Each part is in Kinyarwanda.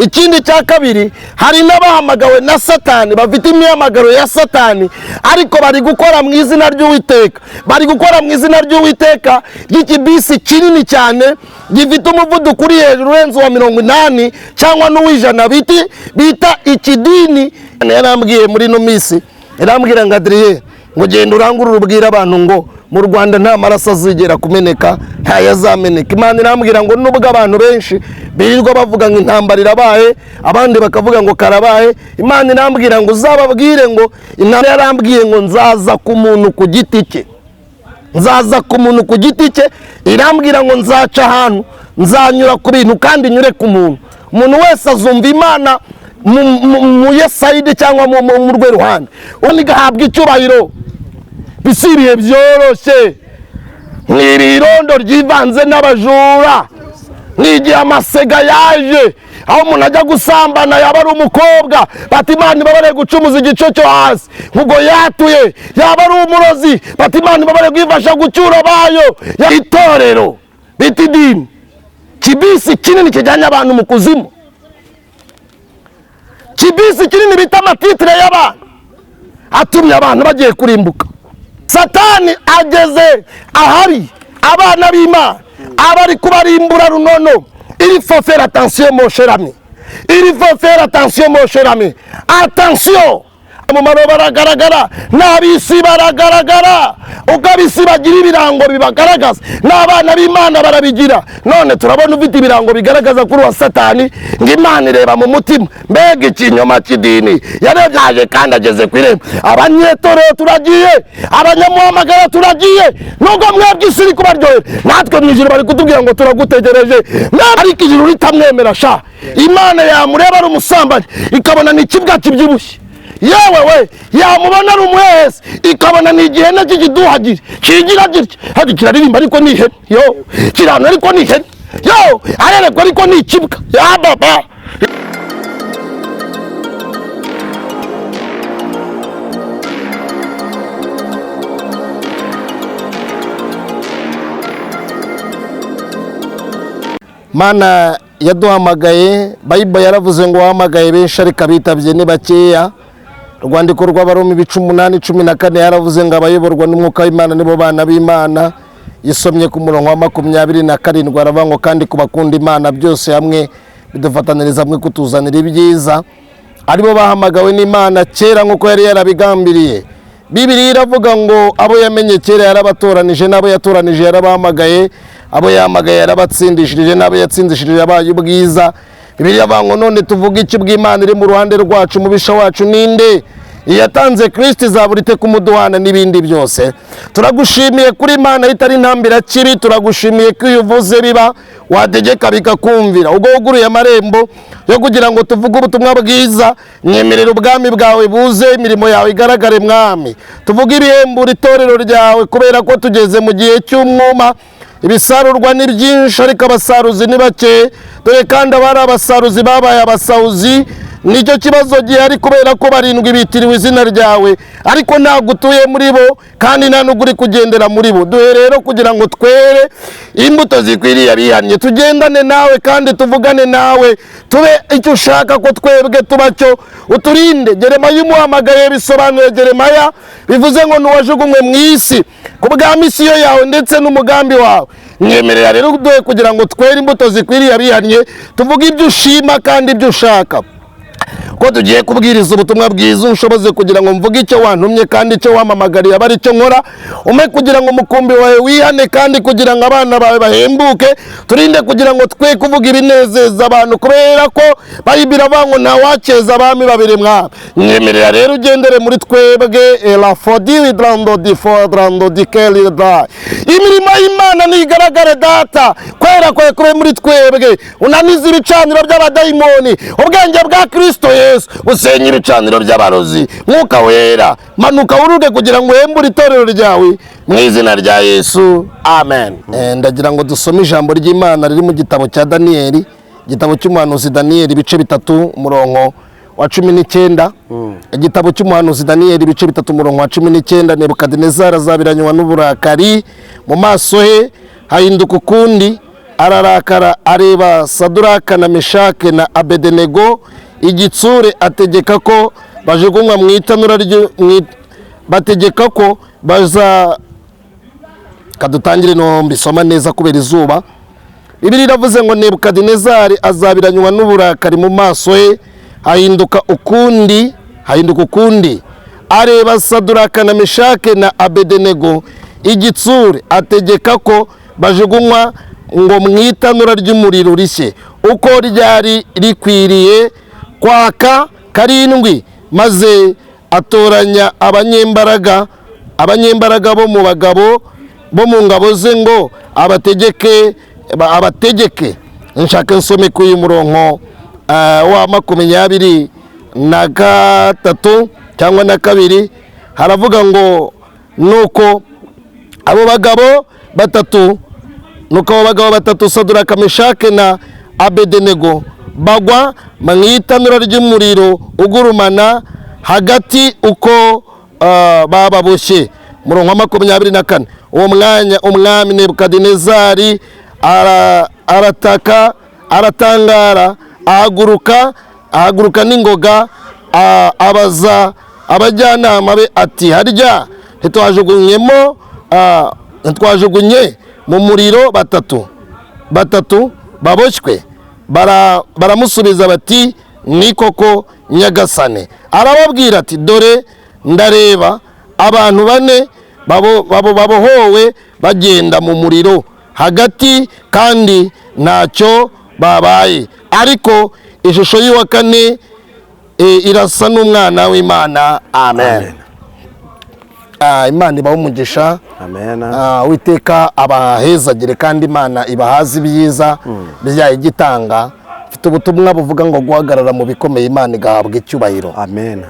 Ikindi cya kabiri, hari n'abahamagawe na Satani, bafite imihamagaro ya Satani, ariko bari gukora mu izina ry'Uwiteka. Bari gukora mu izina ry'Uwiteka ry'ikibisi kinini cyane gifite umuvuduko uri hejuru urenze uwa 80 cyangwa n'uw'ijana, bita ikidini. Yarambwiye muri ino minsi, yarambwira ngo: "Adrien, ngo genda urangurure ubwire abantu ngo mu Rwanda nta maraso azigera kumeneka, ntayazameneka." Imana irambwira ngo nubwo abantu benshi birirwa bavuga ngo intambara irabaye, abandi bakavuga ngo karabaye, Imana irambwira ngo uzababwire ngo intambara, yarambwiye ngo nzaza ku muntu ku giti cye, nzaza ku muntu ku giti cye. Irambwira ngo nzaca ahantu, nzanyura ku bintu kandi nyure ku muntu. Umuntu wese azumva Imana mu ye side cyangwa mu rwe ruhande, ubundi igahabwa icyubahiro. Bisi ibihe byoroshye, ni irondo ryivanze n'abajura, ni igihe amasega yaje, aho umuntu ajya gusambana, yaba ari umukobwa bati: "Imana ibabare gucumuza igice cyo hasi," ngo yatuye. Yaba ari umurozi bati: "Imana ibabare kwifasha gucyura abayo." Itorero bita idini, kibisi kinini kijyanye abantu mu kuzimu, kibisi kinini bita amatitre y'abantu, atumye abantu bagiye kurimbuka. Satani ageze ahari abana b'Imana, aba ari kubarimbura runono. Il faut faire attention, mon cher ami, il faut faire attention, mon cher ami, attention. Umumaro baragaragara, n'ab'isi baragaragara. Uko ab'isi bagira ibirango bibagaragaza, n'abana b'Imana barabigira. None turabona ufite ibirango bigaragaza kuri uwa Satani, ngo Imana ireba mu mutima. Mbega ikinyoma cy'idini! Yarebye kandi ageze ku irembo. Abanyetorero turagiye, abanyamuhamagara turagiye. Nubwo mwebwe isi iri kubaryohera, natwe mu ijuru bari kutubwira ngo turagutegereje. Ariko ijuru ritamwemera sha, Imana yamureba ari umusambanyi ikabona ni ikibwa kibyibushye. Yewe we, yamubona ari umuhehesi ikabona ni igihene cy'ikiduhagire kigira gitya hadi kiraririmba, ariko ni ihene yo kirana, ariko ni ihene yo arerekwa, ariko ni ikibwa ya baba. Mana yaduhamagaye, Bible yaravuze ngo wahamagaye benshi ariko abitabye ni bakeya. Urwandiko rw'Abaroma ibice 8:14 yaravuze ngo abayoborwa n'Umwuka w'Imana nibo bana b'Imana. Yisomye ku murongo wa 27, aravuga ngo kandi ku bakunda Imana byose hamwe bidufataniriza hamwe kutuzanira ibyiza, aribo bahamagawe n'Imana kera nk'uko yari yarabigambiriye. Bibiliya iravuga ngo abo yamenye kera yarabatoranije, n'abo yatoranije yarabahamagaye, abo yahamagaye yarabatsindishirije, n'abo yatsindishirije yabaye ubwiza. Bibiliya iravuga ngo none tuvuge iki bw'Imana iri mu ruhande rwacu? Umubisha wacu ninde? Iyatanze Kirisiti izabura ite kumuduhana n'ibindi byose? Turagushimiye kuri Imana itari intambira kibi. Turagushimiye ko iyo uvuze biba, wategeka bikakumvira. Ubwo wuguruye amarembo yo kugira ngo tuvuge ubutumwa bwiza, nyemerera ubwami bwawe buze, imirimo yawe igaragare. Mwami, tuvuge ibihembura itorero ryawe, kubera ko tugeze mu gihe cy'umwuma. Ibisarurwa ni byinshi ariko abasaruzi ni bake. Dore kandi abari abasaruzi babaye abasahuzi. Nicyo kibazo gihari, kubera ko barindwi bitiriwe izina ryawe, ariko ntabwo utuye muri bo kandi nta nubwo uri kugendera muri bo. Duhe rero kugira ngo twere imbuto zikwiriye abihannye, tugendane nawe kandi tuvugane nawe, tube icyo ushaka ko twebwe tuba cyo. Uturinde. Geremaya umuhamagaye bisobanuye, Geremaya bivuze ngo ntuwajugunywe mu isi ku bwa misiyo yawe ndetse n'umugambi wawe. Nyemerera rero duhe kugira ngo twere imbuto zikwiriye abihannye, tuvuge ibyo ushima kandi ibyo ushaka. Ko tugiye kubwiriza ubutumwa bwiza, unshoboze kugira ngo mvuge icyo wantumye kandi icyo wampamagariye aba ari cyo nkora. Umpe kugira ngo umukumbi wawe wihane kandi kugira ngo abana bawe bahembuke. Turinde kugira ngo twe kuvuga ibinezeza abantu, kubera ko Bible iravuga ngo ntawakeza abami babiri. Mwami, nyemerera rero ugendere muri twebwe. Elafodiri drando di fodrando di kelida. Imirimo y'Imana nigaragare. Data, kwera kwawe kube muri twebwe, unanize ibicaniro by'abadayimoni. Ubwenge bwa Kristo Yesu usenya ibicaniro by'abarozi. Mwuka Wera, manuka wuruke kugira ngo uhembure itorero ryawe, mu izina rya Yesu, amen. Ndagira ngo dusome ijambo ry'Imana riri mu gitabo cya Daniyeli, igitabo cy'umuhanuzi Daniyeli, ibice 3, umurongo wa 19. Igitabo cy'umuhanuzi Daniyeli, ibice 3, umurongo wa 19. Nebukadinezari azabiranywa n'uburakari, mu maso he hahinduka ukundi. Ararakara, areba Saduraka na Meshake na Abedenego igitsure, ategeka ko bajugunywa mu itanura bategeka ko baza. Kadutangire no mbisoma neza kubera izuba. Bibiliya iravuze ngo Nebukadinezari azabiranywa n'uburakari, mu maso he hahinduka ukundi, hahinduka ukundi. Areba Saduraka na Meshake na Abedenego igitsure, ategeka ko bajugunywa ngo mu itanura ry'umuriro rishye uko ryari rikwiriye kwaka karindwi. Maze atoranya abanyembaraga bo mu bagabo bo mu ngabo ze ngo abategeke. Nshaka nsome kuri uyu murongo wa 23 cyangwa na kabiri. Haravuga ngo nuko abo bagabo batatu, Saduraka, Meshake na Abedenego, bagwa mu itanura ry'umuriro ugurumana hagati uko bababoshye. Murongo wa 24: uwo mwanya umwami Nebukadinezari arataka, aratangara, ahaguruka n'ingoga, abaza abajyanama be ati: "Harya ntitwajugunye mu muriro batatu batatu baboshywe?" Baramusubiza bati: "Ni koko, nyagasane." Arababwira ati: "Dore ndareba abantu bane babohowe bagenda mu muriro hagati, kandi ntacyo babaye, ariko ishusho y'uwa kane irasa n'umwana w'Imana." Amen. Imana ibahe umugisha. Amen. Uwiteka abahezagire kandi Imana ibahaze ibyiza byayo igitanga. Mfite ubutumwa buvuga ngo guhagarara mu bikomeye, Imana igahabwa icyubahiro. Amen.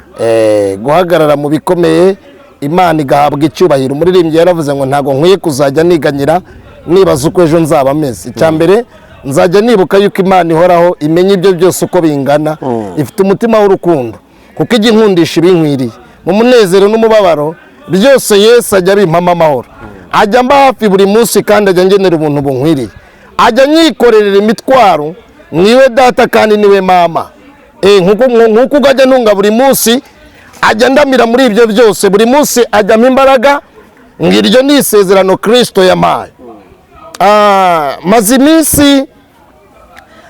Guhagarara mu bikomeye, Imana igahabwa icyubahiro. Umuririmbyi yaravuze ngo ntabwo nkwiye kuzajya niganyira nibaza uko ejo nzaba meze. Icya mbere, nzajya nibuka yuko Imana ihoraho, imenya ibyo byose uko bingana, ifite umutima w'urukundo, kuko ijya inkundisha ibinkwiriye mu munezero n'umubabaro byose. Yesu ajya abimpamo amahoro, ajya mba hafi buri munsi, kandi ajya ngenera ubuntu bunkwiriye, ajya anyikorerera imitwaro. Niwe data kandi niwe mama. Nkuko ubwo ajya ntunga buri munsi, ajya ndamira muri ibyo byose buri munsi, ajyamo imbaraga. Ngo iryo ni isezerano Kirisito yampaye. Maze iminsi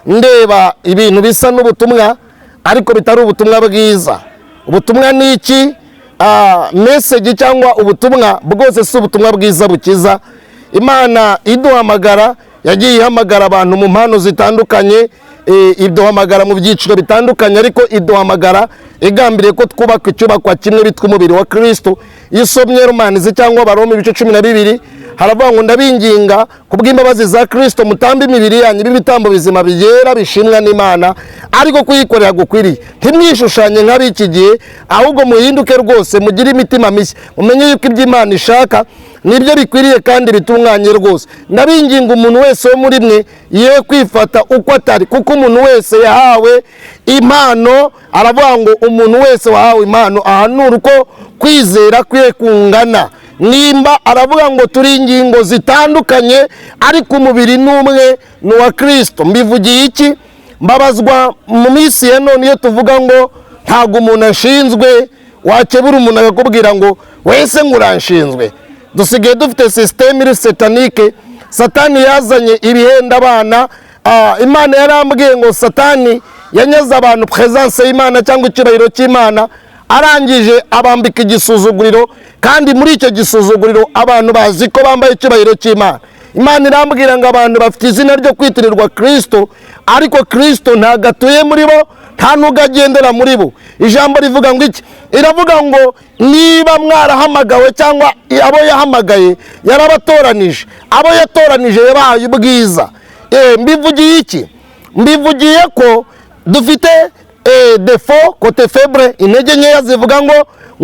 ndeba ibintu bisa n'ubutumwa ariko bitari ubutumwa bwiza. Ubutumwa ni iki? Message cyangwa ubutumwa bwose si ubutumwa bwiza bukiza. Imana iduhamagara yagiye ihamagara abantu mu mpano zitandukanye, iduhamagara mu byiciro bitandukanye, ariko iduhamagara igambiriye ko twubaka icyubakwa kimwe bitwa umubiri wa Kristo. Iyo usomye Romanizi cyangwa Abaroma ibice 12, haravuga ngo: "Ndabinginga ku bw'imbabazi za Kristo, mutambe imibiri yanyu ibitambo bizima, byera, bishimwa n'Imana, ariko kuyikorera gukwiriye. Ntimwishushanye nk'ab'iki gihe, ahubwo muhinduke rwose, mugire imitima mishya, mumenye yuko ibyo Imana ishaka nibyo bikwiriye kandi bitunganye rwose. Ndabinginga, umuntu wese wo muri mwe ye kwifata uko atari, kuko umuntu wese yahawe impano." Aravuga ngo umuntu wese wahawe impano ahanura uko kwizera kwe kungana. Nimba aravuga ngo turi ingingo zitandukanye, ariko umubiri ni umwe, ni uwa Kirisito. Mbivugiye iki? Mbabazwa mu minsi ya none iyo tuvuga ngo ntabwo umuntu ashinzwe. Wakebura umuntu akakubwira ngo: "Wese ngo uranshinzwe?" Dusigaye dufite système iri satanique. Satani yazanye ibihenda abana. Imana yarambwiye ngo Satani yanyaze abantu présence y'Imana cyangwa icyubahiro cy'Imana, arangije abambika igisuzuguriro, kandi muri icyo gisuzuguriro abantu bazi ko bambaye icyubahiro cy'Imana. Imana irambwira ngo abantu bafite izina ryo kwitirirwa Kirisito, ariko Kirisito ntabwo atuye muri bo, nta nubwo agendera muri bo. Ijambo rivuga ngo iki? Iravuga ngo niba mwarahamagawe, cyangwa abo yahamagaye yarabatoranije, abo yatoranije yabahaye ubwiza. Mbivugiye iki? Mbivugiye ko dufite défaut, côté faible, intege nkeya zivuga ngo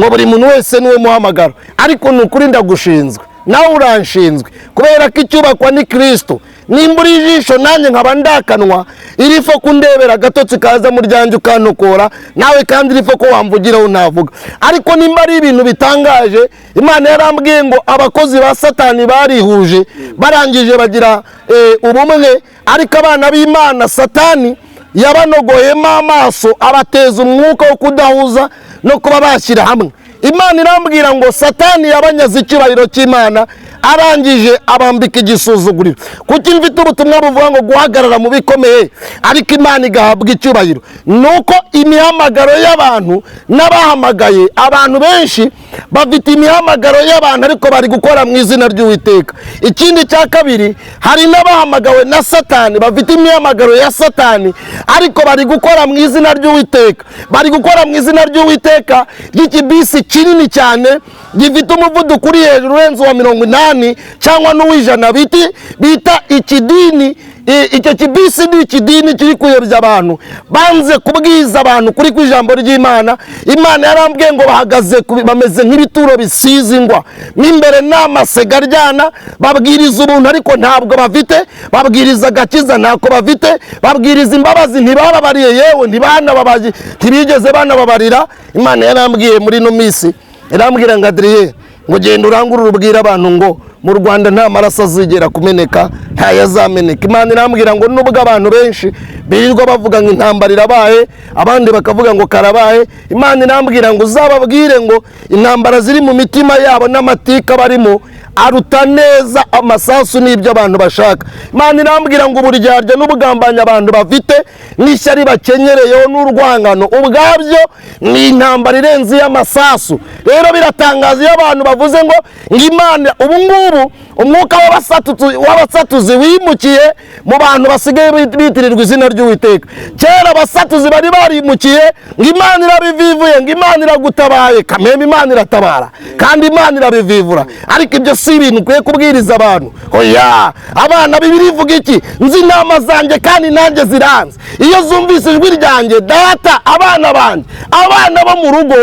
buri muntu wese niwe muhamagaro. Ariko ni ukuri, ndagushinzwe, nawe uranshinzwe, kubera ko icyubakwa ni Kirisito. Nimba uri ijisho nanjye nkaba ndakanwa, irifo kundebera agatotsi kaza mu ryanjye ukantokora nawe, kandi irifo ko wamvugiraho ntavuga. Ariko nimba ari ibintu bitangaje, Imana yarambwiye ngo abakozi ba Satani barihuje, barangije bagira ubumwe, ariko abana b'Imana Satani yabanogoyemo amaso, abateza umwuka wo kudahuza no kuba bashyira hamwe. Imana irambwira ngo Satani yabanyaze icyubahiro cy'Imana, arangije abambika igisuzuguriro. Kuki mfite ubutumwa buvuga ngo guhagarara mu bikomeye ariko Imana igahabwa icyubahiro? Ni uko imihamagaro y'abantu n'abahamagaye abantu benshi bafite imihamagaro y'abantu, ariko bari gukora mu izina ry'Uwiteka. Ikindi cya kabiri, hari n'abahamagawe na Satani bafite imihamagaro ya Satani, ariko bari gukora mu izina ry'Uwiteka. Bari gukora mu izina ry'Uwiteka ry'ikibisi kinini cyane gifite umuvuduko uri hejuru urenze uwa 80 cyangwa n'uw'ijana biti bita ikidini. Icyo kibisi ni ikidini kiri kuyobya abantu, banze kubwiza abantu kuri kw'ijambo ry'Imana. Imana yarambwiye ngo bahagaze bameze nk'ibituro bisize ingwa, mo imbere ni amasega aryana. Babwiriza ubuntu ariko ntabwo bafite, babwiriza agakiza ntako bafite, babwiriza imbabazi ntibababariye, yewe ntibanababaye, ntibigeze banababarira. Imana yarambwiye muri ino minsi, irambwira ngo: "Adrien, ngo genda urangurure ubwire abantu ngo mu Rwanda nta maraso azigera kumeneka, ntayazameneka." Imana irambwira ngo nubwo abantu benshi birirwa bavuga ngo intambara irabaye, abandi bakavuga ngo karabaye, Imana irambwira ngo uzababwire ngo intambara ziri mu mitima yabo n'amatika barimo aruta neza amasasu n'ibyo abantu bashaka. Imana irambwira ngo uburyarya n'ubugambanyi abantu bafite n'ishyari bakenyereyeho n'urwangano ubwabyo ni intambara irenze iy'amasasu. Rero biratangaza iyo abantu bavuze ngo Imana, ubu ngubu umwuka w'abasatuzi wimukiye mu bantu basigaye bitirirwa izina ry'Uwiteka. Kera abasatuzi bari barimukiye ngo Imana irabivivuye, ngo Imana iragutabaye. Kameme, Imana iratabara kandi Imana irabivivura, ariko ibyo si ibintu ukwiye kubwiriza abantu. Oya, abana, Bibiliya ivuga iki? "Nzi intama zanjye kandi nanjye ziranze, iyo zumvise ijwi ryanjye." Data, abana banjye, abana bo mu rugo,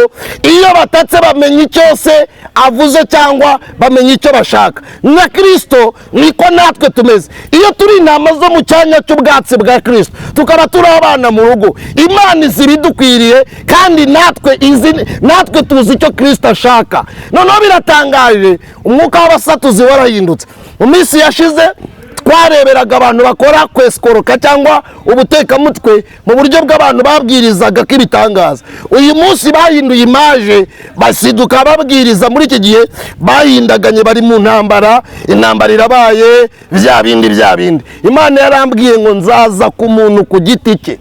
iyo batatse bamenya icyo se avuze cyangwa bamenya icyo bashaka. Na Kirisito niko natwe tumeze. Iyo turi intama zo mu cyanya cy'ubwatsi bwa Kirisito, tukaba turi abana mu rugo, Imana izi ibidukwiriye kandi natwe tuzi icyo Kirisito ashaka. Noneho biratangaje, umwuka w'abasatuzi warahindutse. Mu minsi yashize twareberaga abantu bakora kwesikoroka cyangwa ubutekamutwe mu buryo bw'abantu babwirizaga ko ibitangaza. Uyu munsi bahinduye image, basiduka babwiriza muri iki gihe bahindaganye, bari mu ntambara, intambara irabaye, bya bindi bya bindi. Imana yarambwiye ngo nzaza ku muntu ku giti cye,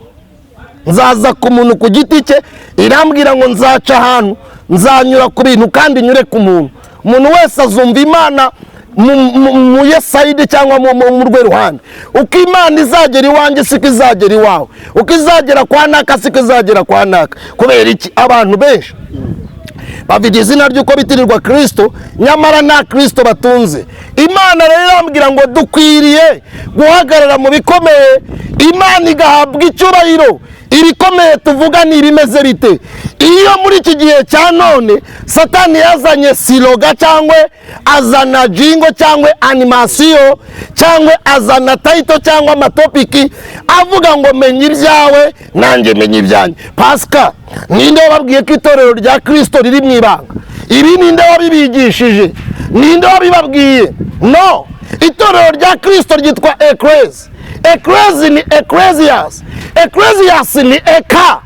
nzaza ku muntu ku giti cye. Irambwira ngo nzaca ahantu, nzanyura ku bintu kandi nyure ku muntu. Umuntu wese azumva Imana mu ye side cyangwa mu rwe ruhande. Uko Imana izagera iwanjye siko izagera iwawe, uko izagera kwa naka siko izagera kwa naka. Kubera iki? Abantu benshi bafite izina ry'uko bitirirwa Kirisito, nyamara nta Kirisito batunze. Imana rero irambwira ngo dukwiriye guhagarara mu bikomeye, Imana igahabwa icyubahiro. Ibikomeye tuvuga ni ibimeze bite? Iyo muri iki gihe cya none Satani yazanye slogan cyangwa azana jingle cyangwa animation cyangwa azana title cyangwa amatopic avuga ngo menya ibyawe nanjye menya ibyanjye. Pasika, ninde wababwiye ko itorero rya Kirisito riri mu ibanga? Ibi ninde wabibigishije? Ninde wabibabwiye? No itorero rya Kirisito ryitwa ekerezi. Ekerezi ni ekereziyasi, ekereziyasi ni eka.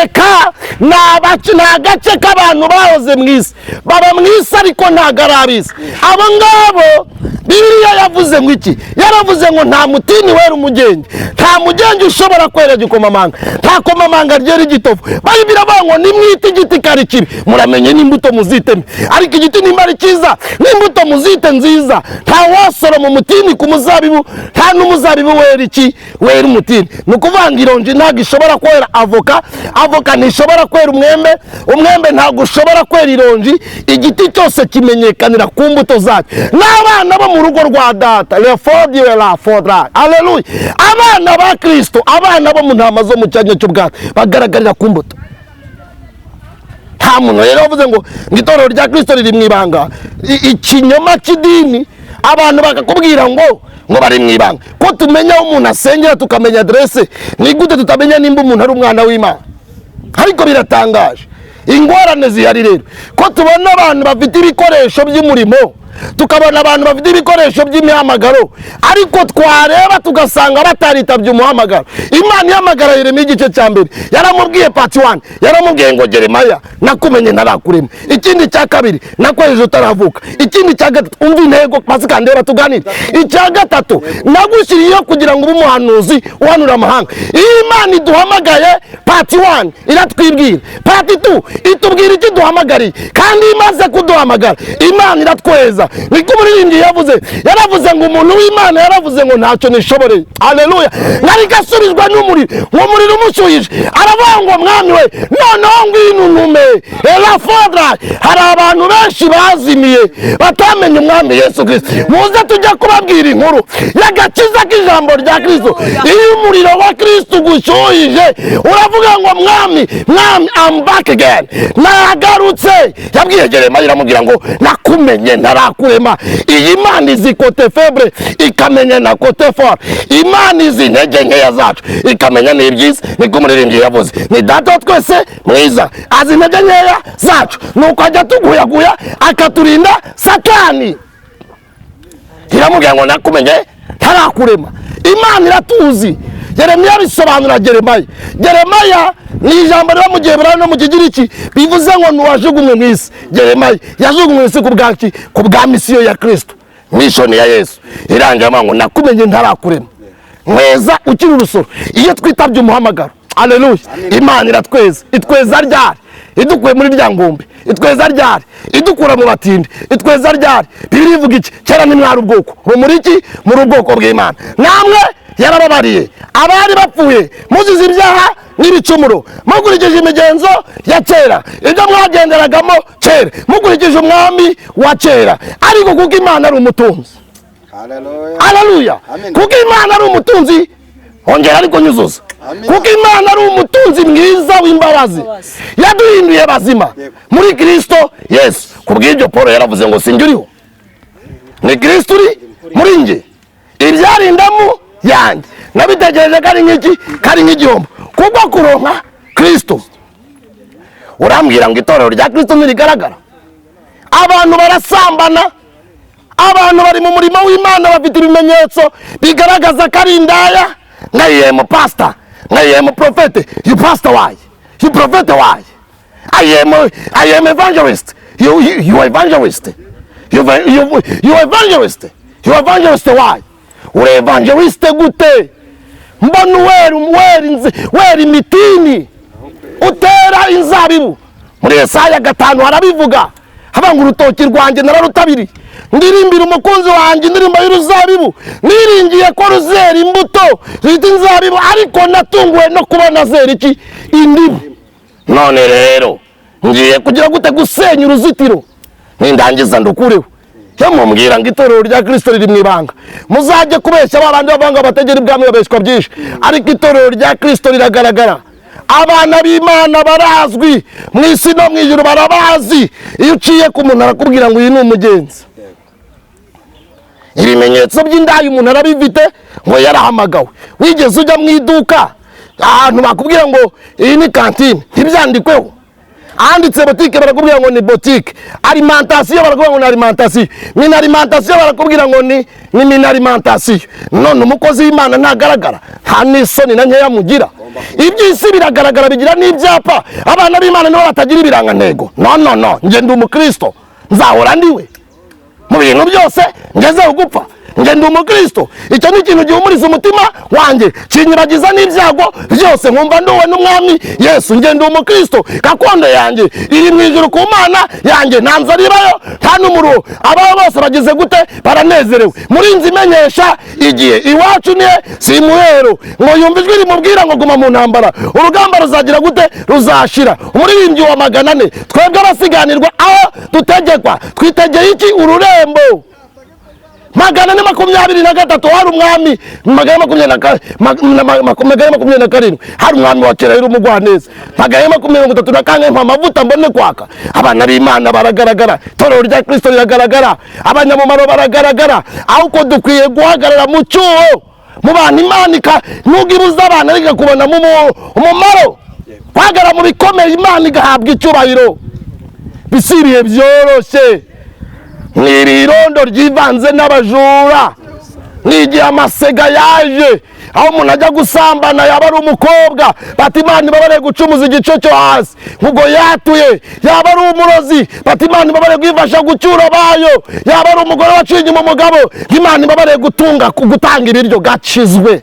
Eka ni agace k'abantu bahoze mu isi, baba mu isi ariko ntabwo ari ab'isi. Abo ngabo Bibiliya yavuze ngo iki? Yaravuze ngo nta mutini wera umugenge, nta mugenge ushobora kwera igikomamanga, nta komamanga ryera igitovu. Bayibiri iravuga ngo nimwite igiti kari kibi, muramenye n'imbuto muziteme, ariko igiti nimba ari cyiza n'imbuto muzite nziza. Nta wasoroma umutini ku muzabibu, nta n'umuzabibu wera iki? Wera umutini. Ni ukuvuga ngo ironji ntabwo ishobora kwera avoka, avoka ntishobora kwera umwembe, umwembe ntabwo ushobora kwera ironji. Igiti cyose kimenyekanira ku mbuto zacyo. N'abana bo mu rugo rwa data, refodiwe la fodra, aleluya, abana ba Kirisito, abana bo mu ntama zo mu cyanya cy'ubwatsi bagaragarira ku mbuto. Nta muntu rero wavuze ngo itorero rya Kirisito riri mu ibanga. Ikinyoma cy'idini. Abantu bakakubwira ngo bari mu ibanga. Ko tumenya aho umuntu asengera, tukamenya aderese, ni gute tutamenya nimba umuntu ari umwana w'Imana? Ariko biratangaje, ingorane zihari rero, ko tubona abantu bafite ibikoresho by'umurimo, tukabona abantu bafite ibikoresho by'imihamagaro, ariko twareba tugasanga bataritabye umuhamagaro. Imana ihamagara Yeremiya, igice cya mbere yaramubwiye, part one, yaramubwiye ngo: "Jeremaya, nakumenye ntarakurema." Ikindi cya kabiri: "Nakwejeje utaravuka." Ikindi cya gatatu, umva intego masikandera tuganire, icya gatatu: "Nagushyiriyeho kugira ngo ube umuhanuzi uhanura amahanga." Iyo Imana iduhamagaye, part one iratwibwira, part two itubwira icyo iduhamagariye, kandi iyo imaze kuduhamagara, Imana iratweza. Niko umuririmbyi yavuze, yaravuze ngo umuntu w'Imana yaravuze ngo: "Ntacyo nishoboreye." Aleluya! Ariko asubizwa n'umuriro, ngo umuriro umushyuhije, aravuga ngo: "Mwami we, noneho ngwino untume." Erafodra, hari abantu benshi bazimiye, batamenye Umwami Yesu Kirisito. Muze tujya kubabwira inkuru y'agakiza k'ijambo rya Kirisito. Iyo umuriro wa Kirisito ugushyuhije, uravuga ngo: "Mwami, Mwami, I'm back again, nagarutse." Yabwiye Jeremiya, iramubwira ngo: "Nakumenye ntarakurema." Iyi Imana izi côté faible, ikamenya na côté fort. Imana izi intege nkeya zacu, ikamenya n'ibyiza. Niko umuririmbyi yavuze, ni Data wa twese mwiza, azi intege nkeya zacu, nuko ajya tuguyaguya akaturinda Satani. Iramubwira ngo: "Nakumenye ntarakurema." Imana iratuzi. Yeremiya bisobanura Jeremaya. Jeremaya ni ijambo riba mu Giheburayo no mu Kigiriki, bivuze ngo ni uwajugunywe mu isi. Jeremaya yajugunywe mu isi ku bwaki? Ku bwa mission ya Kirisito, mission ya Yesu. Irangira ngo: "Nakumenye ntarakurema, mweza ukiri urusoro." Iyo twitabye umuhamagaro, aleluya, Imana iratweza. Itweza ryari? Idukuye muri rya ngombe. Itweza ryari? Idukura mu batindi. Itweza ryari? Bibiliya ivuga iki? Kera ntimwari ubwoko, ubu muri iki? Muri ubwoko bw'Imana. Namwe yarababariye, abari bapfuye muzize ibyaha n'ibicumuro, mukurikije imigenzo ya kera, ibyo mwagenderagamo kera, mukurikije umwami wa kera. Ariko kuko Imana ari umutunzi, Haleluya. aleluya, Amen. kuko Imana ari umutunzi, ongera ariko nyuzuza, Amen. kuko Imana ari umutunzi mwiza w'imbabazi, yaduhinduye bazima Yego. muri Kirisito Yesu. Ku bw'ibyo Paul yaravuze ngo: "Sinjye uriho, ni Kirisito uri muri njye. Ibyari indamu yanjye nabitekereje ko ari nk'iki? Ko ari nk'igihombo kubwo kuronka Kirisito." Urambwira ngo itorero rya Kirisito ntirigaragara? Abantu barasambana, abantu bari mu murimo w'Imana, bafite ibimenyetso bigaragaza ko ari indaya. Nka I am pastor, nka I am prophet. You pastor why? You prophet why? I am evangelist. You evangelist, you evangelist, you evangelist why? Uri evangelist gute mbona wera imitini, utera inzabibu? Muri Yesaya 5 harabivuga, haba ngo: "Urutoki rwanjye nararutabiri, ndirimbira umukunzi wanjye indirimbo y'uruzabibu. Niringiye ko ruzera imbuto zita inzabibu, ariko natunguwe no kubona zera iki? Indimu. None rero ngiye kugira gute? Gusenya uruzitiro, nindangiza ndukureho." Cyo mumbwira ngo itorero rya Kirisito riri mu ibanga, muzajye kubeshya ba bandi bavuga ngo abategera ibwami babeshywa byinshi. Ariko itorero rya Kirisito riragaragara. Abana b'Imana barazwi mu isi no mu ijuru, barabazi. Iyo uciye ku muntu, arakubwira ngo: "Uyu ni umugenzi." Ibimenyetso by'indaya umuntu arabifite, ngo yarahamagawe. Wigeze ujya mu iduka ahantu bakubwira ngo iyi ni kantine, ntibyandikweho? Ahanditse botike barakubwira ngo ni botike, alimentation barakubwira ngo ni alimentation, mini alimentation barakubwira ngo ni mini alimentation. None umukozi w'Imana ntagaragara? Nta n'isoni na nkeya mugira? Iby'isi biragaragara, bigira n'ibyapa. Abana b'Imana nibo batagira ibirangantego? No, no, no, njye ndi umukristo, nzahora ndiwe mu bintu byose ngezeho gupfa. Njye ndi umukristo. Icyo ni ikintu gihumuriza umutima wanjye, kinyuragiza n'ibyago byose, nkumva nduwe n'Umwami Yesu. Njye ndi umukristo, gakondo yanjye iri mu ijuru ku Mana yanjye. Nta nzara ibayo, nta n'umuruho. Abaho bose bagize gute? Baranezerewe. Muri nzi imenyesha igihe iwacu nihe si imuhero, ngo yumve ijwi rimubwira ngo: "Guma mu ntambara, urugamba ruzagira gute? Ruzashira." Umuririmbyi wa 400: "Twebwe abasiganirwa aho dutegekwa, twitegeye iki? Ururembo." 423 hari umwami, 427 hari umwami wa kera yari umugwaneza. 434 mpa amavuta mbone kwaka. Abana b'Imana baragaragara, itorero rya Kristo riragaragara, abanyamumaro baragaragara. Ahubwo dukwiye guhagarara mu cyuho mu bantu Imana nubwo ibuza abantu ariko kubona umumaro. Guhagarara mu bikomeye Imana igahabwa icyubahiro. Bisiriye byoroshye ni irondo ryivanze n'abajura, ni igihe amasega yaje aho umuntu ajya gusambana yaba ari umukobwa bati Imana ibabare gucumuza igice cyo hasi ngo yatuye, yaba ari umurozi bati Imana ibabare kwifasha gucyura bayo, yaba ari umugore waciye inyuma umugabo Imana ibabare gutunga gutanga ibiryo gacizwe.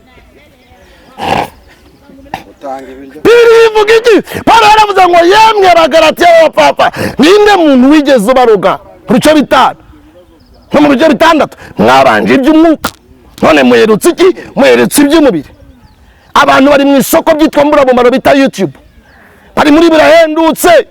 Birivuga iki? Paulo yaravuze ngo yemwe Abagalatiya b'abapfapfa, ninde muntu wigeze ubaroga mu bice 5 no mu bice 6? Mwabanje iby'umwuka none muherutse iki? Muherutse iby'umubiri. Abantu bari mu isoko byitwa mburamumaro bita YouTube, bari muri birahendutse.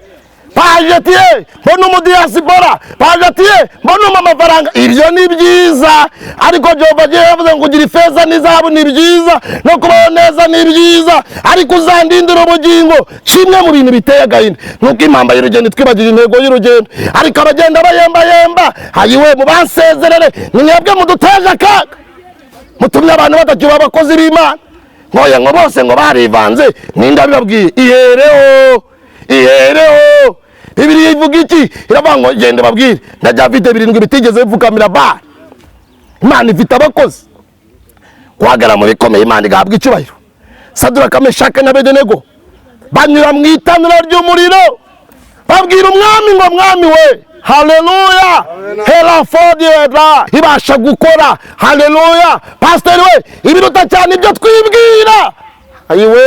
Pajatiye mbona umudiyasipora, pajatiye mbona amafaranga, ibyo ni byiza. Ariko Jehova yavuze ngo kugira ifeza n'izahabu ni byiza, no kubaho neza ni byiza, ariko uzandindira ubugingo. Kimwe mu bintu biteye agahinda nuko impamba y'urugendo twibagira intego y'urugendo, ariko abagenda bayemba yemba hayiwe mubansezerere, ni mwebwe muduteje akaga, mutumye abantu batakiba abakozi b'Imana. Nkoye ngo bose ngo barivanze, ninde abibabwiye? Ihereho, ihereho. Bibiliya ivuga iki? Iravuga ngo genda babwire ndajya mfite 7 bitigeze bipfukamira Baali. Imana ifite abakozi. Guhagarara mu bikomeye Imana igahabwa icyubahiro. Saduraka, Meshaki na Abedenego banyura mu itanura ry'umuriro babwira umwami ngo mwami we, haleluya, herafodiera ibasha gukora, haleluya. Pasiteri we, ibiruta cyane ibyo twibwira, ayiwe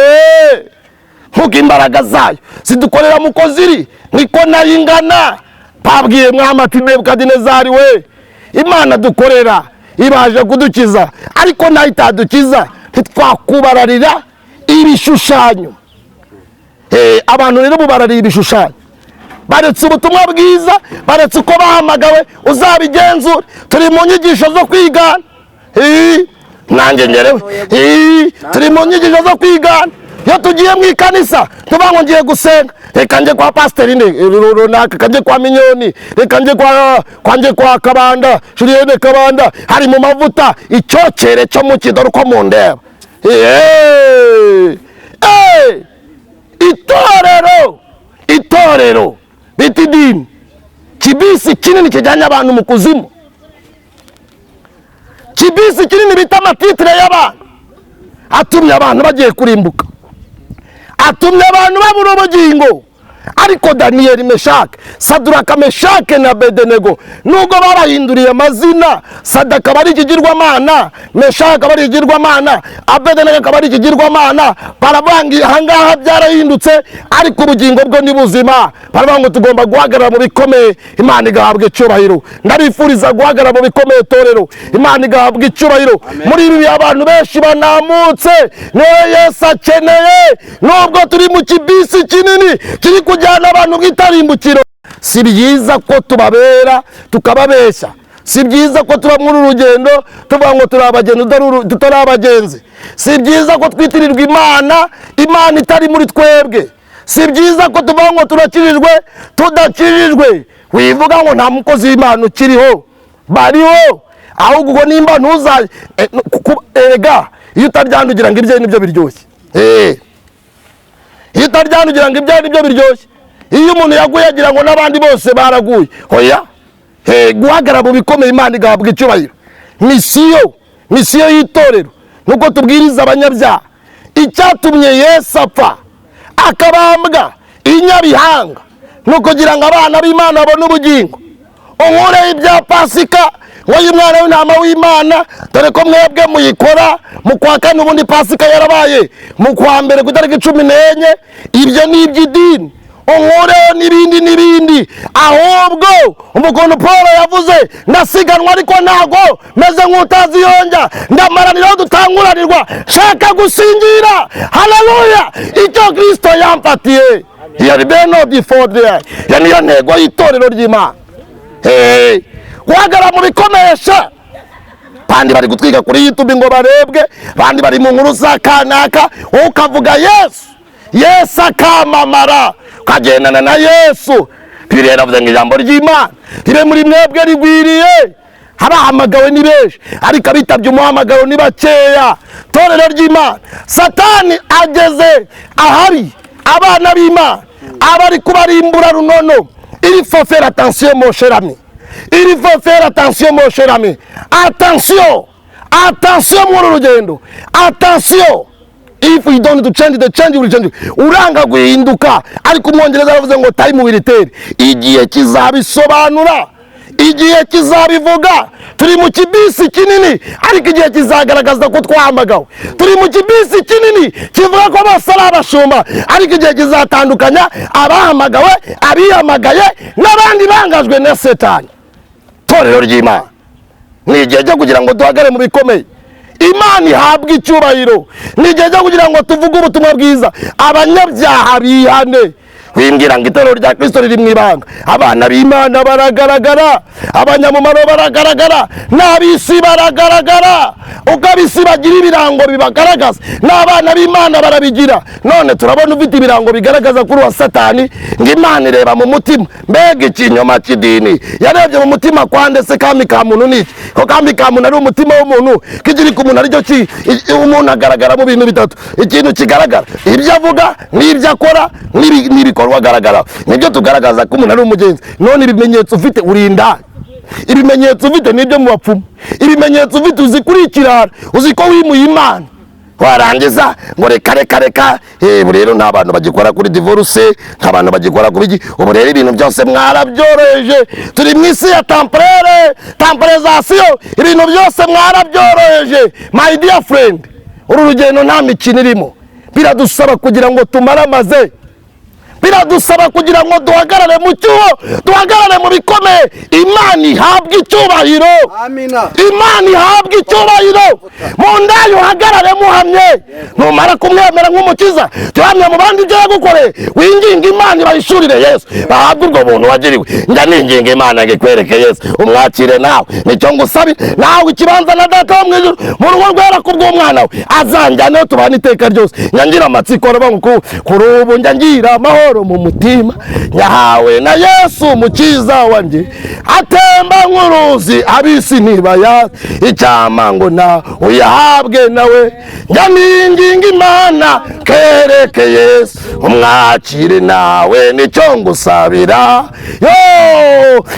nkuko imbaraga zayo zidukorera muko ziri niko nayo ingana. Babwiye mwami ati Nebukadinezari we, Imana dukorera ibaje kudukiza, ariko nayo itadukiza ntitwakubararira ibishushanyo. Abantu rero bubararira ibishushanyo, baretse ubutumwa bwiza, baretse uko bahamagawe. Uzabigenzura, turi mu nyigisho zo kwigana. Nanjye ngerewe turi mu nyigisho zo kwigana. Iyo tugiye mu ikanisa tuvuga ngo ngiye gusenga, reka njye kwa pasiteri runaka, reka njye kwa Minyoni, reka njye kwa Kabanda, Julienne Kabanda, hari mu mavuta icyokere cyo mu kidoro uko mundeba. Itorero, itorero bita idini, kibisi kinini kijyanye abantu mu kuzimu, kibisi kinini bita amatitire y'abantu atumye abantu bagiye kurimbuka, atumye abantu babura ubugingo. Ariko Daniyeli, Meshaki, Saduraka, Meshaki na Abedenego nubwo babahinduriye amazina, Sadaka bari ikigirwamana, Meshaki bari ikigirwamana, Abedenego akaba ari ikigirwamana, baravuga aha ngaha byarahindutse, ariko ubugingo bwo ni buzima. Baravuga ngo tugomba guhagarara mu bikomeye, Imana igahabwa icyubahiro. Ndabifuriza guhagarara mu bikomeye torero, Imana igahabwa icyubahiro. Muri ibi abantu benshi banamutse, niwe Yesu akeneye. Nubwo turi mu kibisi kinini kiri kujyana abantu bw'itarimbukiro, si byiza ko tubabera tukababeshya, si byiza ko tuba muri urugendo tuvuga ngo turi abagenzi tutari abagenzi, si byiza ko twitirirwa Imana, Imana itari muri twebwe, si byiza ko tuvuga ngo turakijijwe tudakijijwe. Wivuga ngo nta mukozi w'Imana ukiriho, bariho. Ahubwo ubwo nimba ntuza erega iyo utaryandugira ngo ibyo nibyo biryoshye, iyo utaryandugira ngo ibyo nibyo biryoshye. Iyo umuntu yaguye agira ngo n'abandi bose baraguye. Hoya, guhagarara mu bikomeye Imana igahabwa icyubahiro. Misiyo, misiyo y'itorero nuko tubwiriza abanyabyaha icyatumye Yesu apfa akabambwa inyabihanga, nuko kugira ngo abana b'Imana babone ubugingo. Unkure ibya Pasika ngo y'umwana w'intama w'Imana, dore ko mwebwe muyikora mu kwa kane, ubundi Pasika yarabaye mu kwa mbere ku itariki 14. Ibyo ni iby'idini, unkureho n'ibindi n'ibindi. Ahubwo umukono Paul yavuze, ndasiganwa ariko ntago meze nk'utazi yonja, ndamaranira dutanguranirwa, shaka gusingira. Haleluya, icyo Kristo yamfatiye. Iyo ni beno difodre, iyo niyo ntego y'itorero ry'Imana. Guhagarara mu bikomesha. Bandi bari gutwiga kuri YouTube ngo barebwe, bandi bari mu nkuru za kanaka. Wowe ukavuga Yesu, Yesu akamamara, ukagendana na Yesu. Bibiliya yaravuze ngo ijambo ry'Imana ribe muri mwebwe rigwiriye. Abahamagawe ni benshi, ariko abitabye umuhamagaro ni bakeya. Torero ry'Imana, Satani ageze ahari abana b'Imana, abari kubarimbura runono. Il faut faire attention, mon cher ami. Il faut faire attention, mon cher ami. Attention, attention muri uru rugendo. Attention, if you don't to change, the change will change. Uranga guhinduka, ariko Umwongereza aravuze ngo "Time will tell", igihe kizabisobanura, igihe kizabivuga. Turi mu kibisi kinini, ariko igihe kizagaragaza ko twahamagawe. Turi mu kibisi kinini kivuga ko bose ari abashumba, ariko igihe kizatandukanya abahamagawe, abihamagaye n'abandi bangajwe na Setani. Torero ry'Imana, ni igihe cyo kugira ngo duhagare mu bikomeye, Imana ihabwe icyubahiro. Ni igihe cyo kugira ngo tuvuge ubutumwa bwiza, abanyabyaha bihane. Wimbwira ngo itorero rya Kirisito riri mu ibanga. Abana b'Imana baragaragara, abanyamumaro baragaragara, n'ab'isi baragaragara. Uko ab'isi bagira ibirango bibagaragaza, n'abana b'Imana barabigira. None turabona ufite ibirango bigaragaza kuri uwa Satani, ngo Imana ireba mu mutima. Mbega ikinyoma cy'idini! Yarebye mu mutima kwa ndetse kami ka muntu ni iki? Ko kami ka muntu ari umutima w'umuntu, kikiri ku muntu aricyo ki umuntu agaragara mu bintu bitatu: ikintu kigaragara, ibyo avuga n'ibyo akora n'ibikorwa agaragara, nibyo tugaragaza ko umuntu ari umugenzi. None ibimenyetso ufite, urinda ibimenyetso ufite nibyo mu bapfumu, ibimenyetso ufite uzi kuri ikirara, uzi ko wimuye Imana, warangiza ngo reka, reka, reka. Ubu rero nta bantu bagikora kuri divorce, nta bantu bagikora kuri iki. Ubu rero ibintu byose mwarabyoroheje. Turi mu isi ya temporaire, temporisation, ibintu byose mwarabyoroheje. My dear friend, uru rugendo nta mikino irimo. Biradusaba kugira ngo tumaramaze, biradusaba kugira ngo duhagarare mu cyuho, duhagarare mu bikomeye, Imana ihabwe icyubahiro. Amina. Imana ihabwe icyubahiro. Mu ndayo uhagarare muhamye. Numara kumwemera nk'umukiza, tuhamye mu bandi ibyo yagukoreye, winginga Imana ibahishurire Yesu, bahabwe ubwo buntu wagiriwe. Njya ninginga Imana ngo ikwereke Yesu, umwakire nawe. Nicyo ngusabira nawe, ikibanza na Data wo mu ijuru mu rugo rwera kubw'umwana we, azanjyaneho tubane iteka ryose. Njya ngira amatsiko aravuga ngo kuri ubu njya ngira amahoro mu mutima nyahawe na Yesu Mukiza wanjye, atemba nk'uruzi, ab'isi ntibayazi. Icyama ngo na uyahabwe nawe. Njya ninginga Imana kereke Yesu, umwakire nawe, nicyo ngusabira. Yo,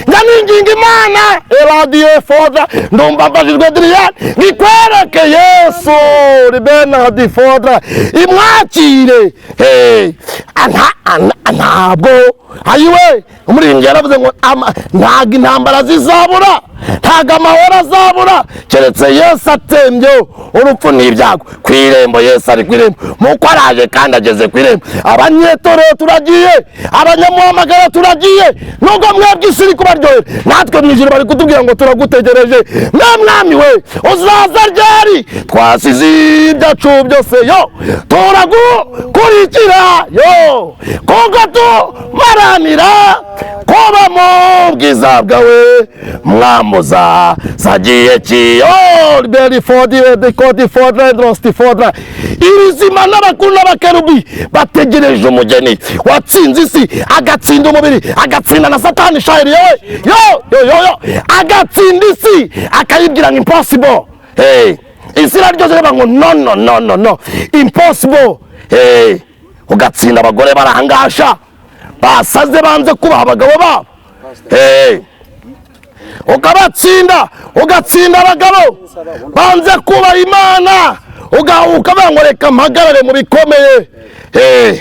njya ninginga Imana eradiyo fodra. Ndumva mfashijwe. Diriyani ngikwereke Yesu ribenadi fodra, imwakire. Hey, ntabwo ayiwe umuririmbyi yaravuze ngo ntabwo intambara zizabura, ntabwo amahoro azabura, keretse Yesu atembye urupfu n'ibyago ku irembo. Yesu ari ku irembo, muko araje kandi ageze ku irembo. Abanyetorero turagiye, abanyamuhamagara turagiye. Nubwo mwebwe isi iri kubaryohera, natwe mu ijuru bari kutubwira ngo turagutegereje. Mwe mwami we, uzaza ryari? Twasize ibyacu byose, yo, turagukurikira, yo, kuko tumaranira kuba mu bwiza bwawe. Mwamuza zagiye kiyo beri fodi de kodi fodra drosti fodra. Ibizima n'abakuru n'abakerubi bategereje umugeni watsinze isi, agatsinda umubiri, agatsinda na Satani shayiri. Yewe, yo, yo, yo, yo, agatsinda isi, akayibwira ngo "Impossible". Hey, isi iraryoshye, iravuga ngo "No, no, no, no, no, impossible". Hey, ugatsinda abagore barahangasha, basaze, banze kubaha abagabo babo. Hey, ukabatsinda, ugatsinda abagabo banze kubaha Imana, ukavuga ngo reka mpagarare mu bikomeye. Hey,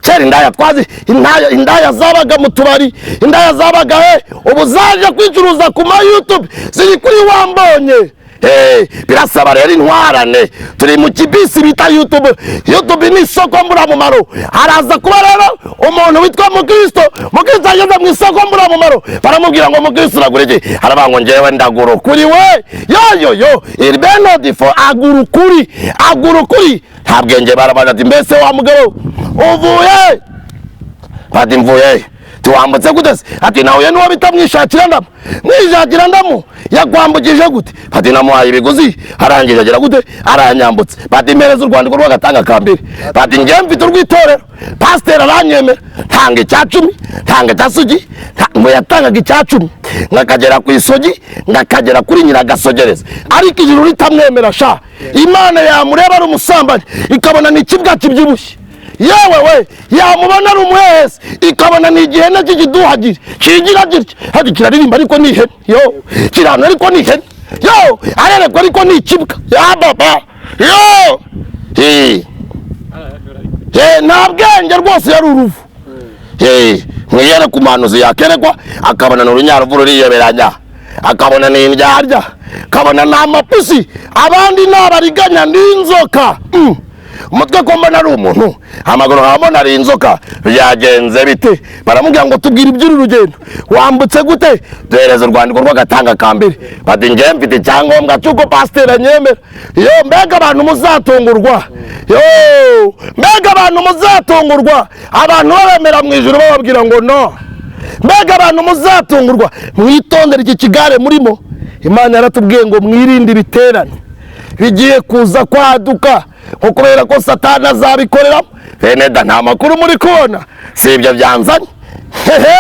kera indaya twazi, indaya, indaya zabaga mu tubari, indaya zabaga he, ubu zaje kwicuruza ku ma YouTube, ziri kuri wambonye. Hey, birasaba rero intwarane. Turi mu kibisi bita YouTube. YouTube ni isoko mburamumaro. Haraza kuba rero umuntu witwa Mukristo. Mukristo ageze mu isoko mburamumaro, baramubwira ngo "Mukristo, uragura iki?" Haravuga ngo "Njyewe ndagura ukuri." We, yo, yo, yo, iribenodifo agura ukuri, agura ukuri, nta bwenge. Barabaza ati "Mbese wa mugabo, uvuye?" Bati "Mvuye." Tiwambutse gute se? Ati nahuye n'uwo bita Mwishakira Ndamu. Mwishakira Ndamu yakwambukije gute? Ati namuhaye ibiguzi, arangije agira gute? Aranyambutse. Bati mpereza urwandiko rw'agatanga ka mbere. Bati njyewe mfite urw'itorero, pasiteri aranyemera, ntanga 10, ntanga icya sugi. Ngo yatangaga 10, ngakagera ku isogi, ngakagera kuri nyiragasogereza, ariko ijuru ritamwemera sha. Imana yamureba ari umusambanyi ikabona ni ikibwa kibyibushye. Yewe we, yamubona ari umuhehesi ikabona ni igihene cy'ikiduhagire kigira gitya, hadi kiraririmba ariko ni ihene, yo kirana ariko ni ihene, yo arerekwa ariko ni ikibwa ya baba yo. Nta bwenge rwose, yari uruvu. Mwiyere ku muhanuzi yakerekwa akabona ni urunyaruvu ruriyoberanya, akabona ni indyarya, akabona ni amapusi, abandi ni abariganya n'inzoka. Umutwe ko mbona ari umuntu, amaguru nkabona ari inzoka, byagenze bite? Baramubwira ngo tubwire iby'uru rugendo, wambutse gute? Duhereza urwandiko rw'agatanga ka mbere. Bati njyewe mfite icyangombwa cy'uko pasiteri anyemera. Yo, mbega abantu muzatungurwa! Yo, mbega abantu muzatungurwa! Abantu babemera mu ijuru bababwira ngo no. Mbega abantu muzatungurwa! Mwitondere iki kigare murimo. Imana yaratubwiye ngo mwirinde ibiterane bigiye kuza kwaduka, nko kubera ko Satani azabikoreramo. Bene da, nta makuru muri kubona, si ibyo byanzanye. Hehe,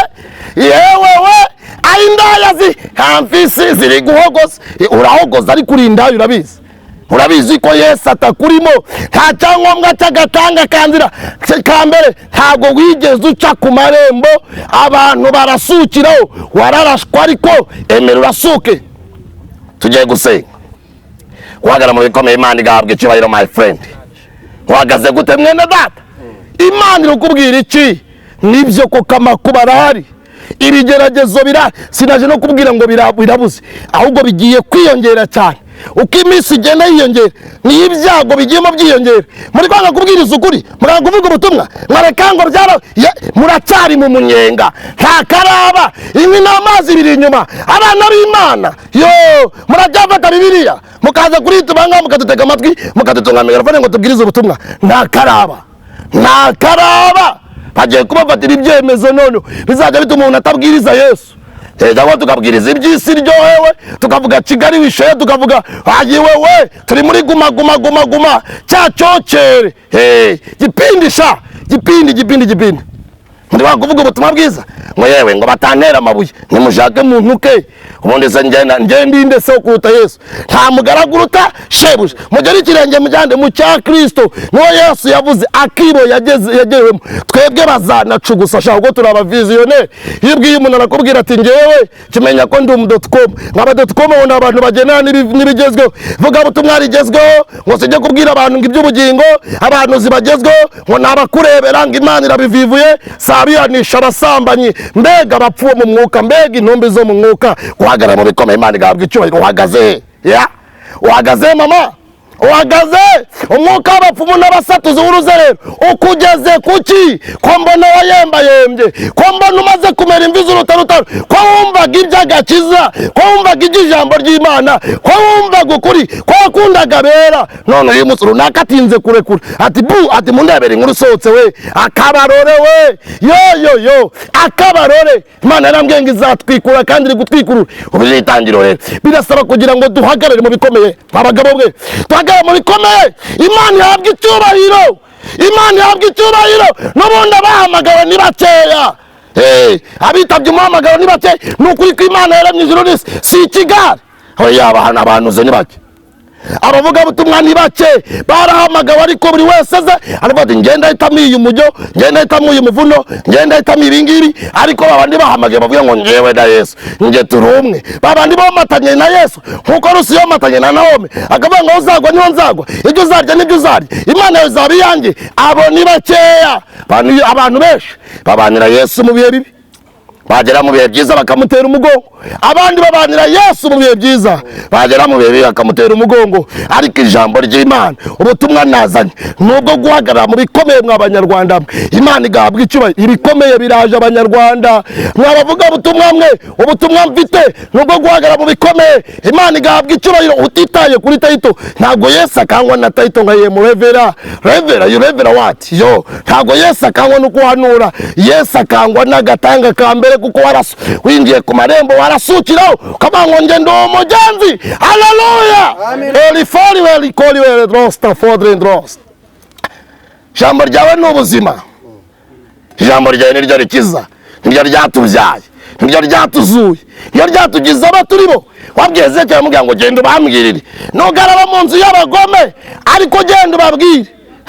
yewe we, ari indaya zi hamfisi ziri guhogoza. Urahogoza ariko uri indaya, urabizi, urabizi ko Yesu atakurimo. Nta cyangombwa cy'agatanga kanzira ka mbere, ntabwo wigeze uca ku marembo abantu barasukiraho, wararashwa ariko emera urasuke. Tugiye gusenga. Guhagarara mu bikomeye, Imana igahabwa icyubahiro. My friend, uhagaze gute mwene data? Imana irikubwira iki? Nibyo koko amakuba arahari, ibigeragezo birahari. Sinaje no kubwira ngo birabuze, ahubwo bigiye kwiyongera cyane. Uko iminsi igenda yiyongera niyo ibyago bigiyemo byiyongera. Muri kwanga kubwiriza ukuri, muranga kuvuga ubutumwa, mwareka ngo byara muracyari mu munyenga, nta karaba, inkwi n'amazi biri inyuma. Abana b'Imana yo, muracyafata Bibiliya mukaza kuri tubanga, mukadutega amatwi, mukadutunga mikorofone ngo tubwirize ubutumwa. Nta karaba, nta karaba. Bagiye kubafatira ibyemezo none bizajya bituma umuntu atabwiriza Yesu. Cyangwa tukabwiriza iby'isi iryohewe, tukavuga Kigali wishoye, tukavuga ayiwewe turi muri guma guma guma guma cya cyokere. Gipindi sha, gipindi, gipindi, gipindi. Muri kuvuga ubutumwa bwiza ngo yewe ngo batantera amabuye, nimushake muntuke. Ubundi se ngenda ngende se kuruta Yesu? Nta mugaragu uruta shebuja. Mugere ikirenge mujyande mu cya Kristo, niwo Yesu yavuze akibo yageze yagerewemo. Twebwe bazanacugusa sha, ubwo turi abaviziyoneri. Iyo ubwiye umuntu arakubwira ati ngewe kimenya ko ndi umu .com, nkaba .com ubona abantu bagendana n'ibigezweho. Vuga butumwa rigezweho, ngo sijye kubwira abantu ngo iby'ubugingo, abantu zibagezweho ngo nabakurebera ngo Imana irabivivuye, sabihanisha abasambanyi. Mbega abapfuye mu mwuka, mbega intumbi zo mu mwuka! Guhagarara mu bikomeye, Imana igahabwa icyubahiro. Uhagaze ya, uhagaze mama, uhagaze. Umwuka w'abapfumu n'abasatuzi w'uruzerero ukugeze kuki? Ko mbona wayembayembye, ko mbona umaze kumera imvi z'urutarutaro, ko wumvaga iby'agakiza, ko wumvaga iby'ijambo ry'Imana, ko wumvaga ukuri, ko wakundaga abera, none uyu munsi runaka atinze kurekura ati bu, ati mundebere inkuru isohotse we, akabarore we, yo yo yo, akabarore. Imana yarambwiye ngo izatwikura kandi iri gutwikurura. Ubu ni itangiriro rero, birasaba kugira ngo duhagarare mu bikomeye. Abagabo bwe, duhagarare mu bikomeye, Imana ihabwa icyubahiro, Imana ihabwa icyubahiro. N'ubundi abahamagawe ni bakeya. Abitabye umuhamagaro ni bake. Ni ukuri ko Imana yaremye ijuru n'isi si ikigare. Oya, abahanuzi ni bake, abavugabutumwa ni bake, barahamagawe ariko buri wese aze aravuga ati ngenda hitamo uyu mujyo, ngenda hitamo uyu muvuno, ngenda hitamo ibi ngibi. Ariko babandi bahamagaye bavuga ngo ngewe na Yesu nge turi umwe. Babandi bomatanye na Yesu nkuko Rusi yomatanye na Nawomi, akavuga ngo aho uzagwa niho nzagwa, ibyo uzarya nibyo uzarya, Imana yawe izaba iyanjye. Abo ni bakeya. Abantu benshi babanira Yesu mu bihe bibi. Bagera mu bihe byiza bakamutera umugongo. Abandi babanira Yesu mu bihe byiza, bagera mu bihe bibi bakamutera umugongo. Ariko ijambo ry'Imana, ubutumwa nazanye nubwo guhagarara mu bikomeye, mwa Banyarwanda mwe, Imana igahabwa icyubahiro. Ibikomeye biraje, Abanyarwanda mwabavuga ubutumwa mwe. Ubutumwa mfite nubwo guhagarara mu bikomeye, Imana igahabwa icyubahiro, utitaye kuri title. Ntabwo Yesu akangwa na title nka yemu reverend, reverend, you reverend what yo. Ntabwo Yesu akangwa no kuhanura. Yesu akangwa n'agatanga ka mbere, kuko warasu winjiye ku marembo, warasukiraho ukavuga ngo nge ndi umugenzi. Haleluya! Elifori welikori weredrosta fodrendrosta. Ijambo ryawe ni ubuzima, ijambo ryawe niryo rikiza, niryo ryatubyaye, niryo ryatuzuye, niryo ryatugize abo turi bo. Wabwiye Ezekiyeli, amubwira ngo genda ubambwirire, nugaraba mu nzu y'abagome, ariko genda ubabwire.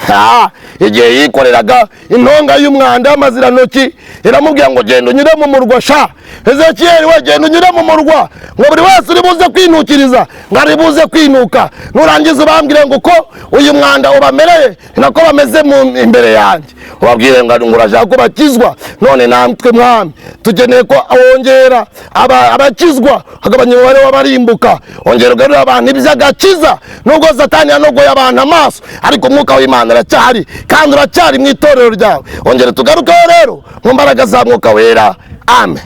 Ha, igihe yikoreraga intonga y'umwanda y'amazirantoki, iramubwira ngo genda unyure mu murwa. Sha Ezekiyeli we, genda unyure mu murwa, ngo buri wese uri buze kwinukiriza, ngo ari buze kwinuka. Nurangiza ubambwire ngo uko uyu mwanda ubamereye ni nako bameze mu imbere yanjye. Ubabwire ngo urashaka ko bakizwa. None natwe, Mwami, tukeneye ko wongera abakizwa, hagabanya umubare w'abarimbuka. Ongera ugarurire abantu iby'agakiza. Nubwo Satani yanogoye abantu amaso, ariko umwuka w'Imana uracyahari kandi uracyari mu itorero ryawe. Ongera tugarukeho rero mu mbaraga za Mwuka Wera. Amen.